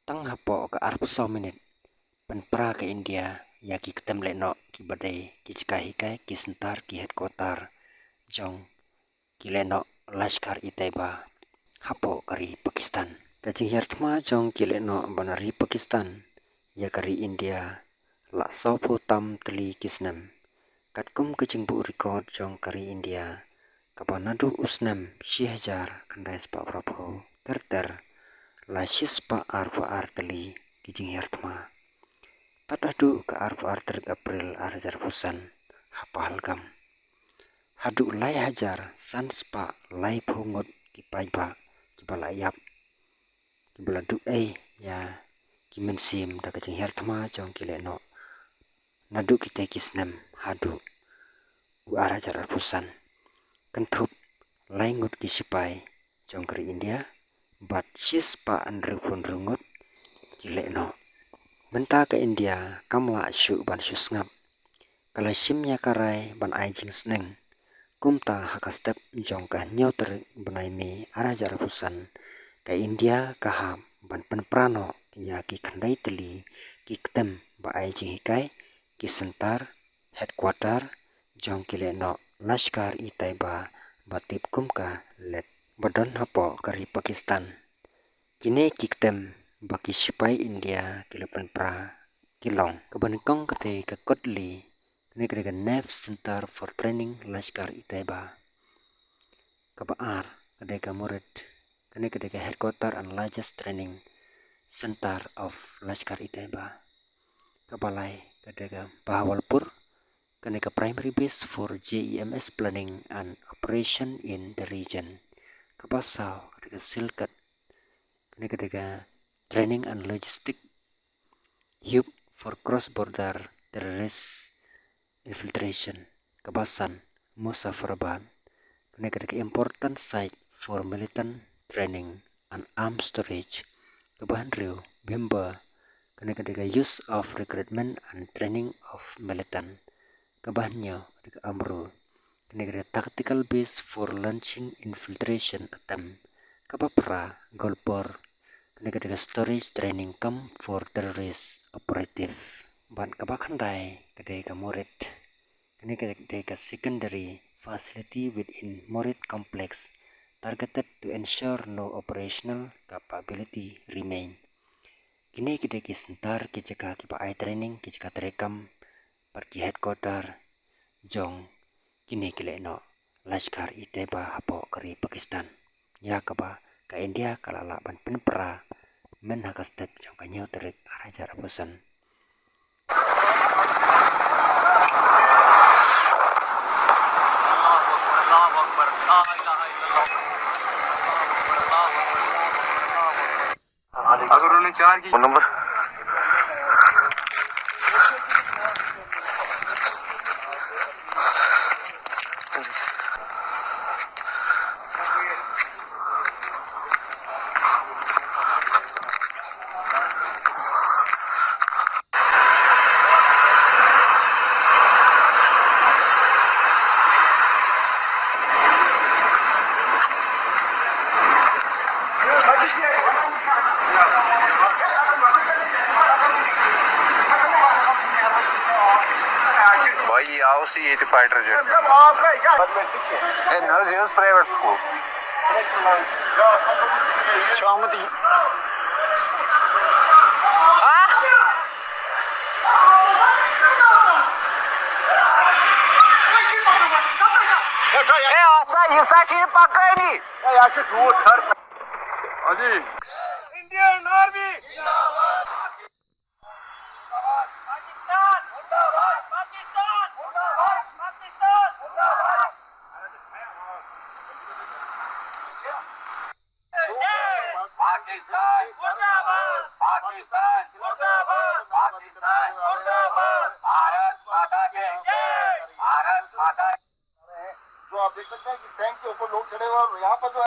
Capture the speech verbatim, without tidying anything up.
Tang hapoh ka arphew saw minit, pynpra ka India ïa ki ktem lehnoh kiba dei ki jaka hikai, ki center, ki headquarter jong ki lehnoh Lashkar-e-Taiba hapoh ka ri Pakistan. Ka jinghiar thma jong ki lehnoh ba na ri Pakistan ïa ka ri India la sawphew tam tylli ki snem. Katkum ka jingbuh record jong ka ri India, kaba naduh u snem shi hajar khyndai spah phraphew ter ter, la shi spah arphew ar tylli ki jinghiar thma. Tad haduh ka arphew ar tarik April ar hajar arphew san ha Pahalgam, haduh lai hajar san spah laiphew ngut ki paidbah kiba la ïap, kiba la duh ei ïa ki mynsiem da ka jinghiar thma jong ki lehnoh naduh kita ki snem haduh u ar hajar arphew san. Kynthup lai ngut ki sipai jong ka ri India bad shi spah hynriewphew hynriew ngut ki lehnoh. Mynta ka India kam lah shuh ban shu sngap. Ka la shim ïa ka rai ban ai jingsneng. Kumta ha ka step jong ka hynñiew tarik bnai May ar hajar arphew san, ka India ka hap ban pynpra noh ïa ki khyndai tylli ki ktem ba ai jinghikai, ki center, headquarter jong ki lehnoh Lashkar-e-Taiba ba tip kum ka LAT ba don hapoh ka ri Pakistan. Kine ki ktem ba ki sipai India ki la pynpra ki long: kaba nyngkong ka dei ka Kotli, kane ka dei ka NAVE Center for Training Lashkar-e-Taiba. Kaba ar ka dei ka Murid, kane ka dei ka headquarter and largest training center of Lashkar-e-Taiba. Kaba lai ka dei ka Bahawalpur, kane ka primary base for JEMS planning and operation in the region. Kaba saw ka dei ka Sialkot, kane ka dei ka training and logistic hub for cross border terrorist infiltration. Kaba san, Muzaffarabad, kane ka dei ka important site for militant training and arms storage. Kaba hynriew, Bhimber, kane ka dei ka use of recruitment and training of militant. Kaba hynñiew ka dei ka Amru, kane ka dei ka tactical base for launching infiltration attempt. Kaba phra, Golpur, kane ka dei ka storage training camp for terrorist operative. Bad kaba khyndai ka dei ka Murid, kane ka dei ka secondary facility within Murid complex, targeted to ensure no operational capability remain. Kine ki dei ki center, ki jaka kiba ai training, ki jaka treikam bad ki headquarter jong kine ki lehnoh Lashkar-e-Taiba hapoh ka ri Pakistan, ïa kaba ka India ka la lah ban pynpra myn ha ka step jong ka hynñiew tarik ar hajar arphew san. अगर उन्होंने चार की फोन नंबर। भाई, ये आओ सी, ये तो फाइटर जेट। ए, नर्स यूज़ प्राइवेट स्कूल। शामती। हाँ? ए, ऐसा हिसाशी पकड़नी। अजी। इंडियन आर्मी। पाकिस्तान मुर्दाबाद, पाकिस्तान मुर्दाबाद, पाकिस्तान मुर्दाबाद। पाकिस्तान मुर्दाबाद, पाकिस्तान मुर्दाबाद, पाकिस्तान मुर्दाबाद। भारत माता की जय, भारत माता की। जो आप देख सकते हैं कि टैंक के ऊपर लोग चढ़े हुए हैं और यहाँ पर जो